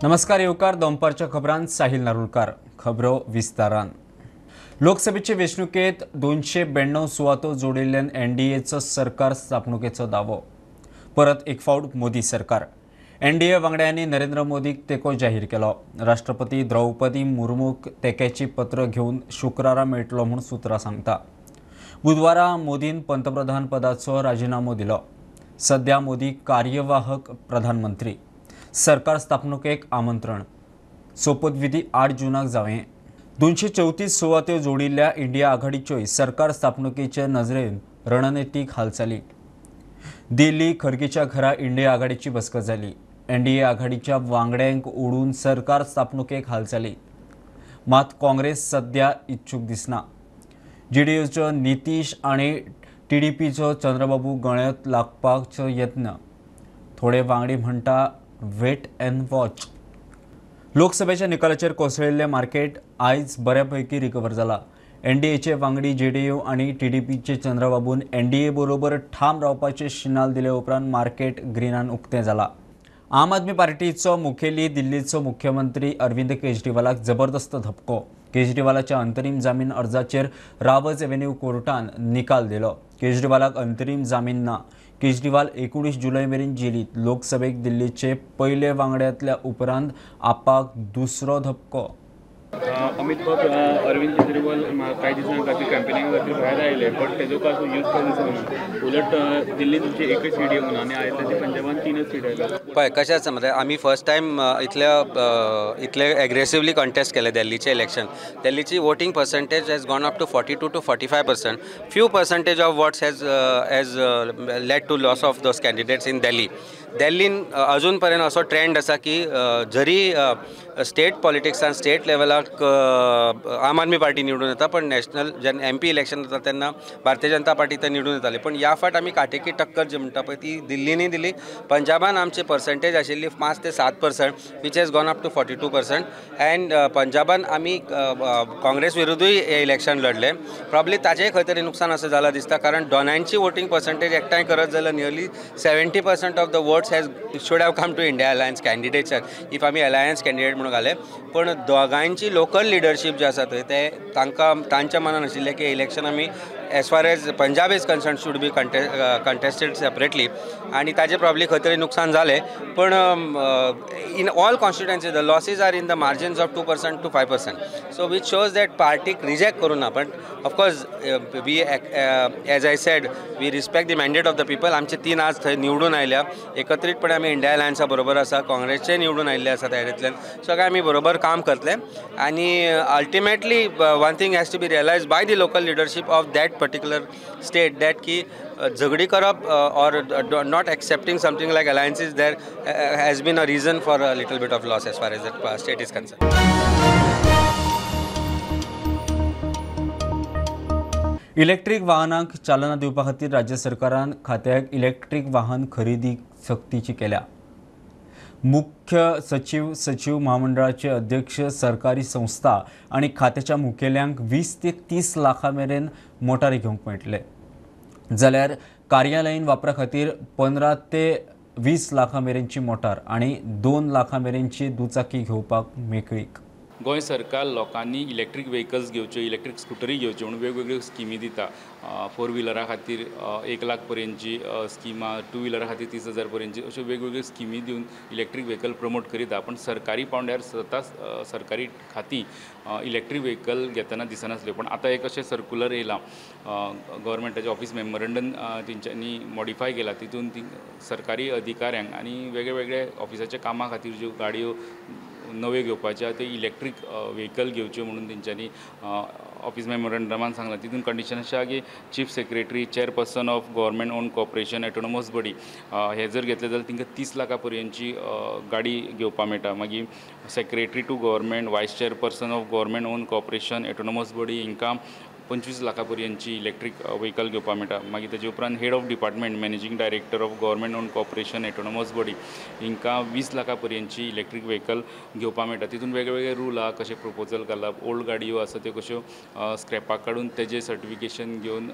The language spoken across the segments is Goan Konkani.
नमस्कार येवकार दनपारच्या खबरांत साहिल नारुलकार. खबरो विस्तारान. लोकसभेचे वेंचणुकेत 292 सुवातो जोडिल्ल्यान एनडीएचो सरकार स्थापणुकेचो दावो. परत एक फावट मोदी सरकार. एनडीए वांगड्यांनी नरेंद्र मोदीक तेंको जाहीर केलो. राष्ट्रपती द्रौपदी मुर्मूक तेंक्याची पत्र घेवन शुक्रारा मेळटलो म्हूण सुत्रां सांगता. बुधवारा मोदीन पंतप्रधान पदाचो राजिनामो दिलो. सध्या मोदी कार्यवाहक प्रधानमंत्री. सरकार स्थापणुकेक आमंत्रण. सोपतविधी 8 जूनाक जावं. 234 सुवात्यो जोडिल्ल्या इंडिया आघाडीच्योय सरकार स्थापणुकेचे नजरेन रणनितीक हालचाली. दिल्ली खर्गेच्या घरा इंडिया आघाडीची बसका जाली. एनडीए आघाडीच्या वांगड्यांक ओडून सरकार स्थापणुकेक हालचाली. मात काँग्रेस सध्या इच्छूक दिसना. जीडीयूचो नितीश आनी टीडीपीचो चंद्रबाबू गळ्यांत लागपाचो यत्न. थोडे वांगडी म्हणटा वेट अँड वॉच. लोकसभेच्या निकालाचेर कोसळिल्लें मार्केट आयज बऱ्यापैकी रिकवर जाला. एनडीएचे वांगडी जेडीयू आनी टीडीपीचे चंद्रबाबून एनडीए बरोबर ठाम रावपाचे शिनाल दिले उपरांत मार्केट ग्रीनान उक्तें जाला. आम आदमी पार्टीचो मुखेली दिल्लीचो मुख्यमंत्री अरविंद केजरीवालाक जबरदस्त धपको. केजरीवालाच्या अंतरीम जामीन अर्जाचेर रावज एव्हेन्यू कोर्टान निकाल दिलो. केजरीवालाक अंतरीम जामीन ना. केजरीवाल 19 जुलय मेरेन जेलीत. लोकसभेक दिल्लीचे पयले वांगड्यांतल्या उपरांत आपाक दुसरो धपको. अमित बाब, अरविंद केजरीवाल कांय दिसां खातीर कॅम्पेनिंगा खातीर भायर आयले, बट तेजो कांय यूज कांय दिसना. उलट दिल्लीन तुमची एकच सीट येवना आनी आयताची पंजाबान 3 सीट आयल्या. पळय कशें आसा म्हळ्यार आमी फर्स्ट टायम इतले एग्रेसिवली कंटेस्ट केले दिल्लीचें इलेक्शन. दिल्लीची voting percentage has gone up to 42 to 45%. Few percentage of votes has led to loss of those candidates in Delhi. दिल्लीन अजून पर्यंत असो ट्रेंड आसा की जरी स्टेट पॉलिटिक्सान स्टेट लेवलाक आम आदमी पार्टी निवडून येता, पण नॅशनल जेन्ना एम पी इलेक्शन जाता तेन्ना भारतीय जनता पार्टी थंय निवडून येताली. पण ह्या फावट आमी काटेकी टक्कर जी म्हणटा पळय ती दिल्लींनी दिली. पंजाबान आमची पर्संटेज आशिल्ली 5 ते 7%, which has gone up to 42%. And पंजाबान आमी काँग्रेस विरुद्धूय हें इलेक्शन लढलें. प्रॉब्ली ताचेंय खंय तरी नुकसान अशें जालां दिसता, कारण दोनांयची वोटींग पर्संटेज एकठांय करत जाल्यार nearly 70% of the votes has should have come to India alliance candidates if आमी अलायन्स कॅन्डिडेट म्हणून घाले. पण दोगांयची लोकल लिडरशीप जे आसा थंय ते तांकां तांच्या मनान आशिल्लें की इलेक्शन आमी as far as Punjab is concern should be contested separately, आनी ताजें प्रॉब्ली खंय तरी नुकसान जालें. पण in all constituency the losses are in the margins of 2% to 5%, so which shows that पार्टीक रिजेक्ट करूं ना. पण of course we as I said we respect the mandate of the people. आमचे 3 आज थंय निवडून आयल्या, एकत्रीतपणे आमी इंडिया अलायन्सा बरोबर आसा, काँग्रेसचे निवडून आयिल्ले आसा तयारेंतल्यान, सगळे आमी बरोबर काम करतले. आनी ultimately one thing has to be realise by the local leadership of that particular state that की झगडी करप or not accepting something like alliances there has been a reason for a little bit of loss as far as that state is concern. Electric वाहनांक चालना दिवपा खातीर राज्य सरकारान खात्याक इलेक्ट्रीक वाहन खरेदी सक्तीची केल्या. मुख्य सचिव, सचिव महामंडळाचे अध्यक्ष, सरकारी संस्था आनी खात्याच्या मुखेल्यांक 20 ते 30 लाखां मेरेन मोटारी घेवंक मेळटले, जाल्यार कार्यालयीन वापरा खातीर 15 ते 20 लाखां मेरेनची मोटार आनी 2 लाखां मेरेनची दुचाकी घेवपाक मेकळीक. गोंय सरकार लोकांनी इलेक्ट्रीक व्हेकल्स घेवच्यो, इलेक्ट्रीक स्कुटरी घेवच्यो म्हणून वेगवेगळ्यो स्किमी दिता. फोर व्हिलरा खातीर 1 लाख पर्यंतची स्किमा, टू व्हिलरा खातीर 30,000 पर्यंतची, अश्यो वेगवेगळ्यो स्किमी दिवन इलेक्ट्रीक व्हेकल प्रमोट करीता. पण सरकारी पावंड्यार स्वता सरकारी खातीं इलेक्ट्रीक व्हेकल घेतना दिसनासल्यो. पण आतां एक अशें सर्कुलर येयलां, गव्हर्मेंटाचें ऑफीस मेमोरंडम तेंच्यांनी मॉडिफाय केलां, तितून ती सरकारी अधिकाऱ्यांक आनी वेगळे ऑफिसाच्या कामा खातीर ज्यो गाडयो नव्यो घेवपाच्यो त्यो इलेक्ट्रीक व्हेकल घेवच्यो म्हणून तेंच्यांनी ऑफीस मेमोरंडमान सांगलां. तितून कंडिशन अशें आहा की chief secretary, chairperson of government own corporation, autonomous body हे जर घेतले जाल्यार तांकां 30 लाखां पर्यंतची गाडी घेवपाक मेळटा. मागीर secretary to government, vice chairperson of government own corporation, autonomous body हिंकां 25 लाखां पर्यंतची इलेक्ट्रीक व्हेकल घेवपाक मेळटा. मागीर ताजे उपरांत head of department, managing director of government own corporation, autonomous body हिंकां 20 लाखां पर्यंतची इलेक्ट्रीक व्हेकल घेवपाक मेळटा. तितून वेगळे रूल आहा, कशें प्रपोजल घालप, ओल्ड गाडयो आसा त्यो कश्यो स्क्रॅपाक काडून तेजें सर्टिफिकेशन घेवन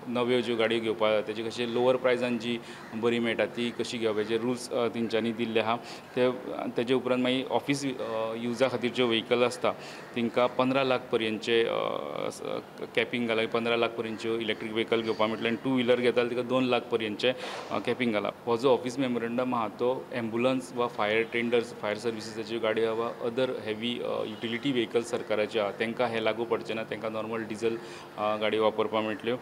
नव्यो ज्यो गाडयो घेवपाक तेजे कशें लोवर प्रायजान जी बरी मेळटा ती कशी घेवपाचे रुल्स तेंच्यांनी दिल्ले आहा. ते तेजे उपरांत मागीर ऑफिस युजा खातीर ज्यो व्हेकल आसता तांकां 15 लाख पर्यंतचे कॅपिंग घाला, 15 लाख पर्यंतच्यो इलेक्ट्रीक व्हेकल घेवपाक मेळटलें आनी टू व्हिलर घेता जाल्यार तिका 2 लाख पर्यंतचे कॅपिंग घाला. हो जो ऑफिस मेमोरंडम आहा तो एम्बुलन्स वा फायर टेंडर्स, फायर सर्विसीसाच्यो गाडयो वा अदर हेवी युटिलिटी व्हेकल सरकाराच्यो आहा तांकां हें लागू पडचें ना, तांकां नॉर्मल डिजल गाडयो वापरपाक मेळटल्यो.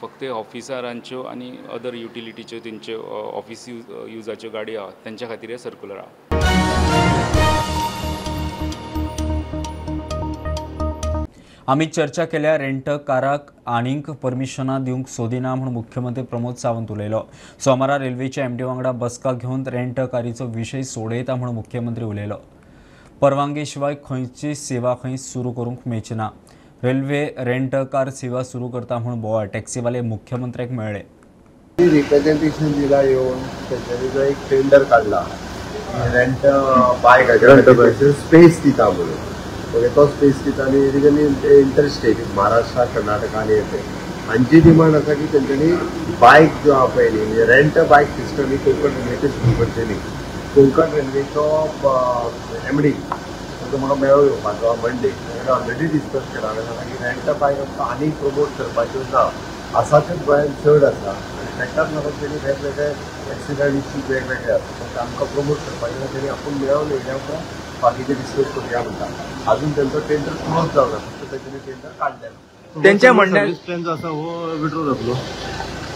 फक्त ऑफिसरांच्यो आनी अदर युटिलिटीच्यो तेंच्यो ऑफिस युजाच्यो गाडयो आहा तेंच्या खातीर हें सर्कुलर आहा. आमी चर्चा केल्या रेंट काराक आनीक परमिशनां दिवंक सोदिना म्हूण मुख्यमंत्री प्रमोद सावंत उलयलो. सोमारा रेल्वेच्या एमडी वांगडा बसका घेवन रेंट कारीचो विशय सोडयता म्हूण मुख्यमंत्री उलयलो. परवानगी शिवाय खंयची सेवा खंय सुरू करूंक मेळची ना. रेल्वे रेंट कार सेवा सुरू करता म्हूण बोवाळ टॅक्सीवाले मुख्यमंत्र्याक मेळ्ळे. रिप्रेझेंटेशन दिला येवन तेंच्यांनी जो एक टेंडर काडला रेंट बायक स्पेस दिता म्हणून, ओके, तो स्पेस दिता आनी तेंच्यांनी इंटरस्टेट महाराष्ट्र कर्नाटका आनी येते हांची डिमांड आसा की तेंच्यांनी बायक ज्यो आहा पळय न्ही, म्हणजे रेंट बायक सिस्टम ही कोंकण रेल्वेचेर सुरू करची न्ही. कोंकण रेल्वेचो एमडी ताचो म्हाका मेळो येवपाचो मंडे, ताणें ऑलरेडी डिस्कस केला. हांवें सांगलां की रेंट बायक आमकां आनीक प्रमोट करपाच्यो ना, आसाचेच गोंयांत चड आसा आनी तांकांच लागून तेणी वेगवेगळे एक्सिडंट इश्यूज वेगवेगळे आसा, पण आमकां प्रमोट करपाचें ना. तेणी आपूण मेळोवन येयल्या उपरांत बाकीचे डिस्कस करुया म्हणटा. अजून त्यांचो टेंडर क्लोज जावना, फक्त तेंच्यांनी टेंडर काडलें. तेंच्या म्हणण्यान प्लॅन जो आसा हो विड्रॉ जातलो,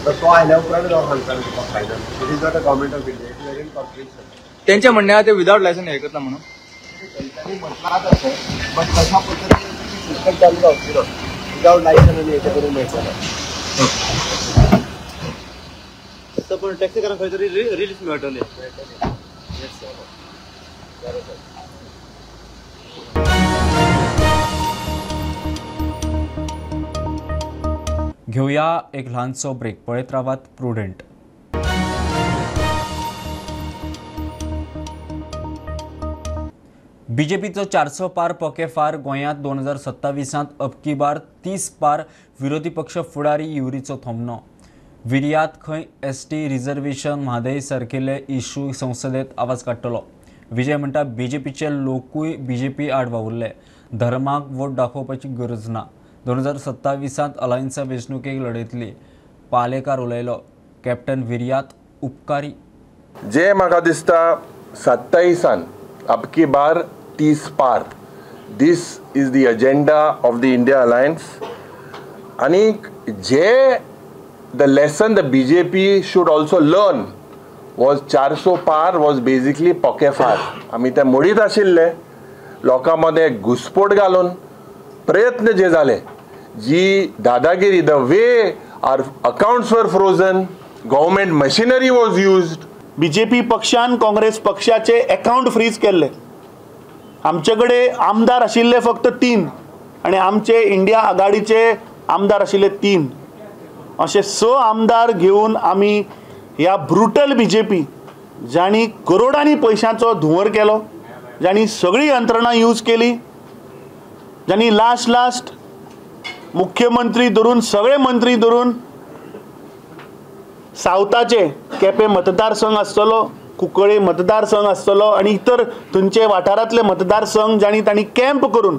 तर तो आयल्या उपरांत हांव सांगता तुका final. It is not a government of India, it is again corporation. तेंच्या म्हणण्या ते विदाउट लायसन्स हे करता म्हणून तेंच्यांनी म्हटलां तशें, बट तशा पद्दतीन सिस्टम चालू जावची ना, विदाउट लायसन्स आनी हेचे करूंक मेळचें ना. पण टॅक्सीकारांक खंय तरी रिलीफ मेळटलें. घेऊया एक ल्हानसो ब्रेक. पळयत रावात प्रुडंट. बीजेपीचो 400 पार पके फार गोंयांत 2027 अबकी बार 30 पार विरोधी पक्ष फुडारी युरीचो थोमणो. विर्यात खंय एसटी रिझर्वेशन म्हादय सारकेले इश्यू संसदेत आवाज काडटलो. विजय म्हणटा बीजेपीचे लोकूय बीजेपी आड वावुरले, धर्माक वोट दाखोवपाची गरज ना. 2027 अलायन्सा वेंचणुकेक लढयतली. पालेकार उलयलो. कॅप्टन विर्यात उपकारी. जे म्हाका दिसता 27 अबकी बार 30 पार, this is the agenda of the India alliance. आनी जे the lesson the BJP should also learn was 400 par was basically पोके फार. आमी ते मोडीत आशिल्ले, लोकां मदें घुसपोट घालून प्रयत्न जे जाले, जी दादागिरी, the way our accounts were frozen, government machinery was used. BJP पक्षान काँग्रेस पक्षाचे अकाउंट फ्रीज केल्ले. आमचे कडेन आमदार आशिल्ले फक्त 3 आनी आमचे इंडिया आघाडीचे आमदार आशिल्ले 3, अशे 6 आमदार घेवन आमी ह्या ब्रुटल बीजेपी जांणी करोडांनी पयशांचो धुंवर केलो, जांणी सगळी यंत्रणा यूज केली, जांणी लास्ट लास्ट मुख्यमंत्री धरून सगळे मंत्री धरून सावथाचे केपें मतदारसंघ आसतलो, कुंकळे मतदारसंघ आसतलो आनी इतर थंयचे वाठारांतले मतदारसंघ जांणी तांणी कॅम्प करून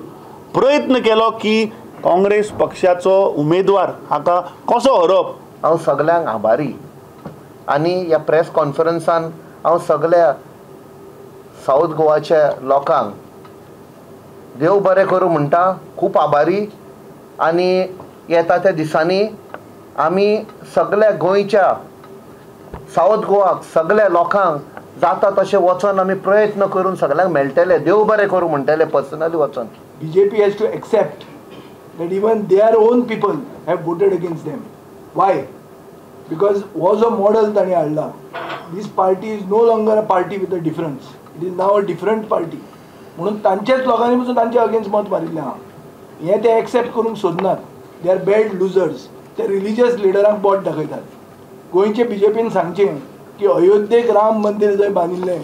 प्रयत्न केलो की काँग्रेस पक्षाचो उमेदवार हाका कसो हरोवप. हांव सगल्यांक आभारी आनी ह्या प्रेस कॉन्फरन्सान हांव सगल्या सावथ गोवाच्या लोकांक देव बरें करूं म्हणटा, खूब आभारी. आनी येता त्या दिसांनी आमी सगल्या गोंयच्या सावथ गोवाक सगल्या लोकांक जाता तशें वचोन आमी प्रयत्न करून सगल्यांक मेळटले. देव बरें करूं म्हणटले पर्सनली वचोन. BJP has to accept that even their own people have voted against them. Why? Because हो जो मॉडल तांणी हाडला, this party is no longer a party with a difference, it is now a different party. म्हणून तांचेच लोकांनी पसून तांचे अगेन्स्ट मत मारिल्लें आहा. हें ते एक्सेप्ट करूंक सोदनात. They are bad losers. ते रिलिजियस लिडरांक बोट दाखयतात. गोंयचे बीजेपीन सांगचें की अयोध्येक राम मंदीर जंय बांदिल्लें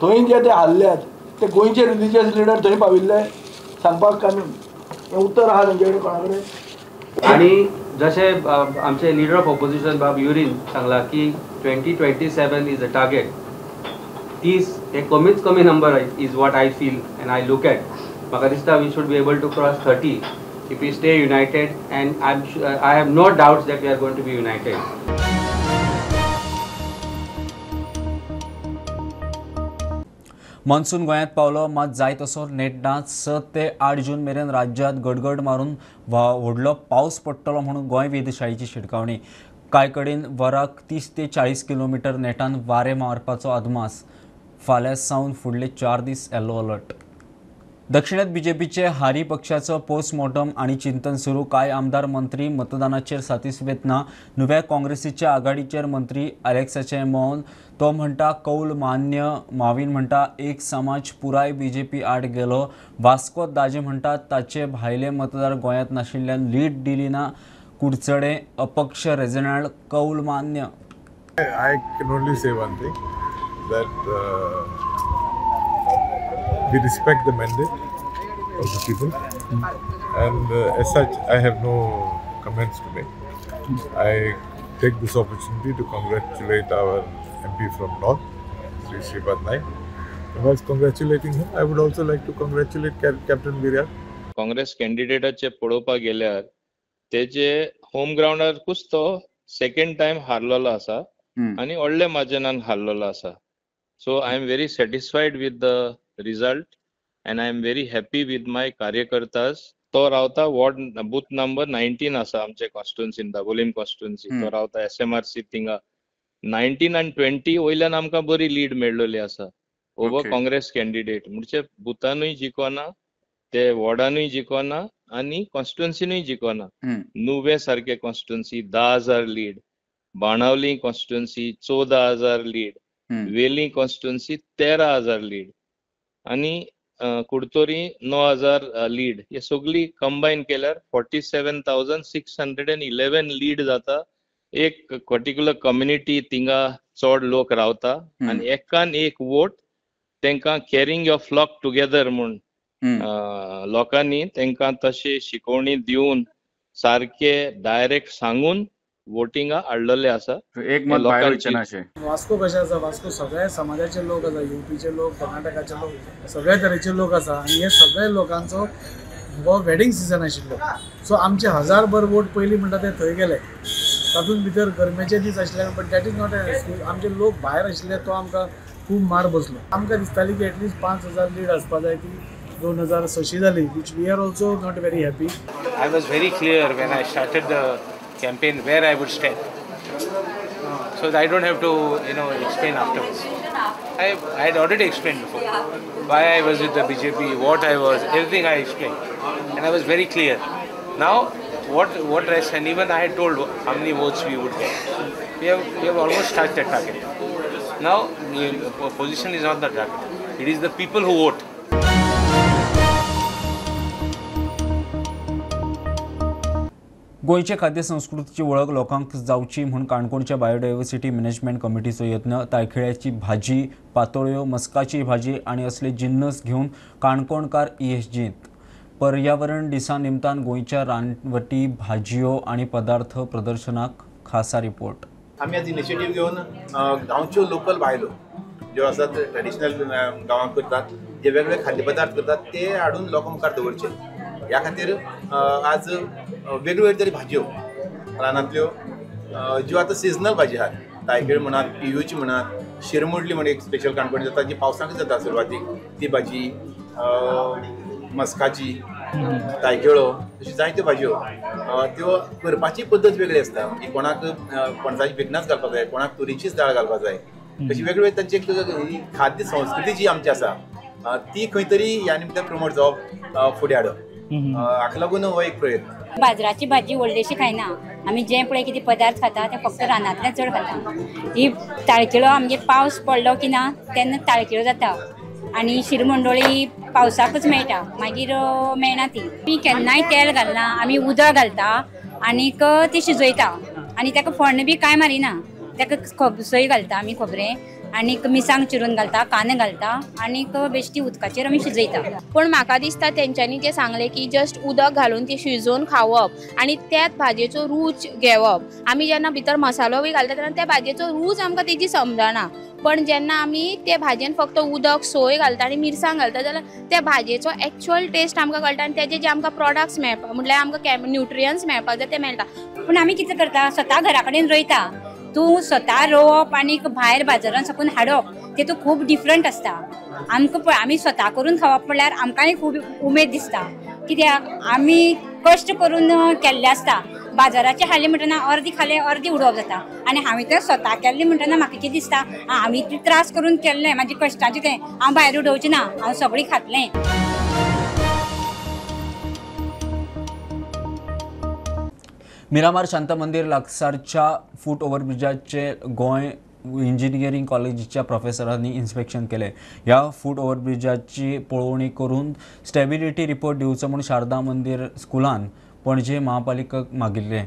थंय जे ते हारल्यात ते गोंयचे रिलिजियस लिडर थंय पाविल्ले सांगपाक कांय हें उत्तर आहा तेंचे कडेन कोणा कडेन. आनी जशें आमचे लिडर ऑफ ऑपोजिशन बाब युरीन सांगला की 2027 is a target. 30 हे कमीत कमी number is what I feel and I look at. म्हाका दिसता we should be able to cross 30 if we stay united, and I have no doubts that we are going to be united. Monsoon गोंयांत पावलो मात जाय तसो नेट ना. 7 ते 8 जून मेरेन राज्यांत गडगड मारून व्हडलो पावस पडटलो म्हणून गोंय वेधशाळेची शिटकावणी. कांय कडेन वराक 30 ते 40 किलोमिटर नेटान वारें मारपाचो अदमास. फाल्यां सावन फुडले 4 दीस येलो अलर्ट. दक्षिणेत बीजेपीचे हारी पक्षाचो पोस्टमॉर्टम आनी चिंतन सुरू. कांय आमदार मंत्री मतदानाचेर सातिस्वेत ना. नव्या काँग्रेसीच्या आघाडीचेर मंत्री अलेक्साचें मौन. तो म्हणटा कौल मान्य. मावीन म्हणटा एक समाज पुराय बीजेपी आड गेलो. वास्को दाजे म्हणटा ताचे भायले मतदार गोंयांत नाशिल्ल्यान लीड दिली ना. कुडचडे अपक्ष रेजिनाल्ड कौल मान्य. I can only say one thing, that we respect the mandate of the people, and as such I have no comments to make. I take this opportunity to congratulate our MP from North, Sri Shripad Naik. And whilst congratulating him, I would also like to congratulate Captain Biryar. Congress candidateाचे पळोवपाक गेल्यार तेजे होम ग्राउंडारकूच तो सेकंड टायम हारलेलो आसा आनी व्हडले मार्जिनान हारलेलो आसा. So I am very satisfied with the result and I am very happy with my कार्यकर्तास. तो रावता वॉर्ड बूथ नंबर 19 आसा आमचे कॉन्स्टिट्युएन्सीन, दाबोलीम कॉन्स्टिट्युएन्सी. तो रावता SMRC थिंगा. 19 आनी 20 वयल्यान आमकां बरी लीड मेळ्ळली आसा ओवर काँग्रेस कॅन्डिडेट. म्हणजे बुथानूय जिखोना, ते वॉर्डानूय जिखोना आनी कॉन्स्टिट्युएन्सीनूय जिखोना. नुवें सारके constituency 10,000 lead, Benaulim constituency 14,000 lead, वेली कॉन्स्टिट्युएन्सी 13,000 लीड आनी कुडतोरी 9,000 लीड. हे सगळी कंबायन केल्यार 47,611 लीड जाता. एक पर्टिक्युलर कम्युनिटी थिंगा चड लोक रावता आनी एकान एक वोट तांकां कॅरिंग your flock together म्हूण लोकांनी तांकां तशी शिकवणी दिवन सारके डायरेक्ट सांगून वोटिंगा हाडलेले आसा. एक मत भायर वयचें ना. वास्को कशें आसा, वास्को सगळ्या समाजाचे लोक आसा, युपीचे लोक, कर्नाटकाचे लोक, सगळ्या तरेचे लोक आसा आनी हे सगळे लोकांचो हो वेडींग सिजन आशिल्लो. सो आमचे 1000 वोट पयलीं म्हणटा ते थंय गेले. तातूंत भितर गरमेचे दीस आशिल्ले, but that is not an excuse. आमचे लोक भायर आशिल्ले तो आमकां खूब मार बसलो. आमकां दिसताली की एटलिस्ट 5,000 लीड आसपा जाय, ती 2,600 जाली, which we are also not very happy. I was very clear when I started the campaign where I would stand, so that I don't have to, you know, explain afterwards. I had already explained before why I was with the BJP, what I was, everything I explained, and I was very clear. Now what rest, and even I had told how many votes we would get. We have almost touched that target. Now the position is not the target; it is the people who vote. गोंयचे खाद्य संस्कृतीची वळख लोकांक जावची म्हूण काणकोणच्या बायोडायव्हर्सिटी मॅनेजमेंट कमिटीचो यत्न. तायखिळ्याची भाजी, पातोळ्यो, मस्काची भाजी आनी असले जिन्नस घेवन काणकोणकार ESGंत. पर्यावरण दिसा निमतान गोंयच्या रानवटी भाजयो आनी पदार्थ प्रदर्शनाक खासा रिपोर्ट. आमी आज इनिशिएटीव घेवन गांवच्यो लोकल बायलो ज्यो आसात ट्रेडिशनल गांवांत करतात, जे वेगवेगळे खाद्य पदार्थ करतात ते हाडून लोकां मुखार दवरचे. ह्या खातीर आज वेगवेगळे तरी भाजयो रानांतल्यो ज्यो आतां सिजनल भाजी आहात, तायखिळ म्हणात, पियूची म्हणात, शिरमुडली म्हण एक स्पेशल काणकोण जाता जी पावसांत जाता सुरवातीक, ती भाजी, मस्काची, तायखिळो, अश्यो जायत्यो भाजयो त्यो करपाची पद्दत वेगळी आसता. की कोणाक पणसाची भिकणांच घालपाक जाय, कोणाक तुरीचीच दाळ घालपाक जाय, अशी वेगळी वेगळी तांची एक खाद्य संस्कृती जी आमची आसा ती खंय तरी ह्या निमतान प्रमोट जावप, फुडें हाडप, हाका लागून हो एक प्रयत्न. बाजराची भाजी व्हडलीशी खायना आमी, जे पळय कितें पदार्थ खाता ते फक्त रानांतले चड खाता. ही ताळकिळो आमगेर पावस पडलो की ना तेन्ना ताळकिळो जाता आनी शिरमंडोळी पावसाकूच मेळटा, मागीर मेळना ती. आमी केन्नाय तेल घालना, आमी उदक घालता आनीक ती शिजयता आनी ताका फोण्ण बी कांय मारिना, ताका सोय घालता आमी खोबरें आनीक मिरसांग चिरून घालता, कांदे घालता आनीक बेश्टी उदकाचेर आमी शिजयता. पूण म्हाका दिसता तेंच्यांनी जें सांगलें की जस्ट उदक घालून ती शिजोवन खावप आनी त्याच भाजयेचो रूच घेवप. आमी जेन्ना भितर मसालो बी घालता तेन्ना त्या भाजयेचो रूच आमकां तेजी समजना, पण जेन्ना आमी ते भाजयेन फक्त उदक सोय घालता आनी मिरसांग घालता जाल्यार त्या भाजयेचो एक्चुअल टेस्ट आमकां कळटा आनी तेजे जे आमकां प्रोडक्ट्स मेळपाक म्हटल्यार आमकां न्युट्रियन्स मेळपाक जाय ते मेळटा. पूण आमी कितें करता, स्वता घरा कडेन रोयता. तूं स्वता रोवप आनी भायर बाजारान साकून हाडप तेतूंत खूब डिफरंट आसता. आमकां आमी स्वता करून खावप म्हणल्यार आमकांय खूब उमेद दिसता, कित्याक आमी कश्ट करून केल्लें आसता. बाजाराचें हाडलें म्हणटना अर्दी खालें अर्दी उडोवप जाता आनी हांवें तें स्वता केल्लें म्हणटना म्हाका कितें दिसता, हांवें इतले त्रास करून केल्लें, म्हाजे कश्टाचें तें हांव भायर उडोवचें ना, हांव सगळीं खातलें. मिरामार शांता मंदीर लागसारच्या फूट ओव्हरब्रिजाचे गोंय इंजिनियरींग कॉलेजीच्या प्रोफेसरांनी इन्स्पेक्शन केलें. ह्या फूट ओव्हरब्रिजाची पळोवणी करून स्टेबिलिटी रिपोर्ट दिवचो म्हूण शारदा मंदीर स्कुलान पणजे महापालिकेक मागिल्लें.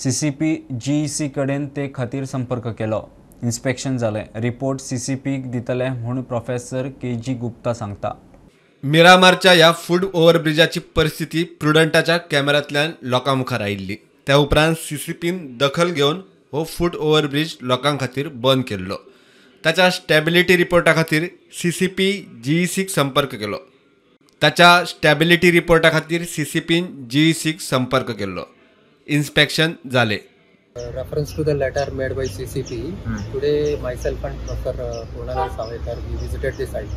CCP GEC कडेन ते खातीर संपर्क केलो. इन्स्पेक्शन जालें, रिपोर्ट CCPक दितले म्हूण प्रोफेसर KG Gupta सांगता. मिरामारच्या ह्या फूट ओव्हरब्रिजाची परिस्थिती प्रुडंटाच्या कॅमेरांतल्यान लोकां मुखार आयिल्ली. त्या उपरांत CCPन दखल घेवन हो फूट ओव्हरब्रिज लोकां खातीर बंद केल्लो. ताच्या स्टॅबिलिटी रिपोर्टा खातीर CCP GECक संपर्क केलो. ताच्या स्टॅबिलिटी रिपोर्टा खातीर CCPन GECक संपर्क केल्लो. इन्स्पेक्शन जालें. Reference to the letter made by CCP, today myself and Professor Purnanand Sawaikar, we visited the site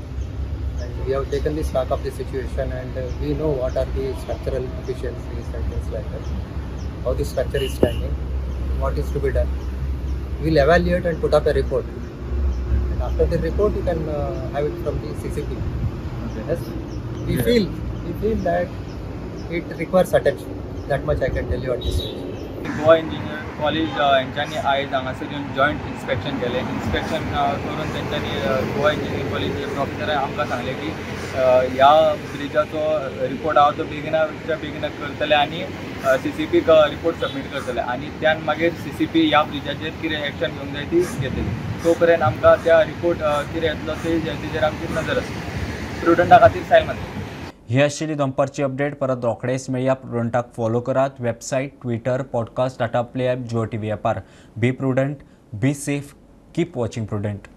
and we have taken the stock of the situation and we know what are the structural deficiencies and things like that, how the structure is standing, what is to be done. We will evaluate and put up a report, and after the report you can have it from the CCP. Okay. Yes, we feel that it requires attention. That much I can tell you at this stage. Goa engineer college हेंच्यांनी आयज हांगासर येवन जॉयंट इन्स्पेक्शन केलें. इन्स्पेक्शन करून तेंच्यांनी गोवा इंजिनियर कॉलेज प्रोफेसरान आमकां सांगलें की ह्या ब्रिजाचो रिपोर्ट आहा तो बेगिनाच्या बेगीन करतले आनी CCPक रिपोर्ट सबमीट करतले आनी त्यान मागीर CCP ह्या ब्रिजाचेर कितें एक्शन घेवंक जाय ती घेतली. तो पर्यंत आमकां त्या रिपोर्ट कितें येतलो तेजेर आमची नजर आसता. प्रुडंटा खातीर सायल मारता. ही आशिल्ली दनपारची अपडेट. परत रोखडेच मेळया. प्रुडंटाक फॉलो करात. Website, Twitter, podcast, Tata Play app, Jio TV ॲपार. Be prudent, be safe, keep watching Prudent.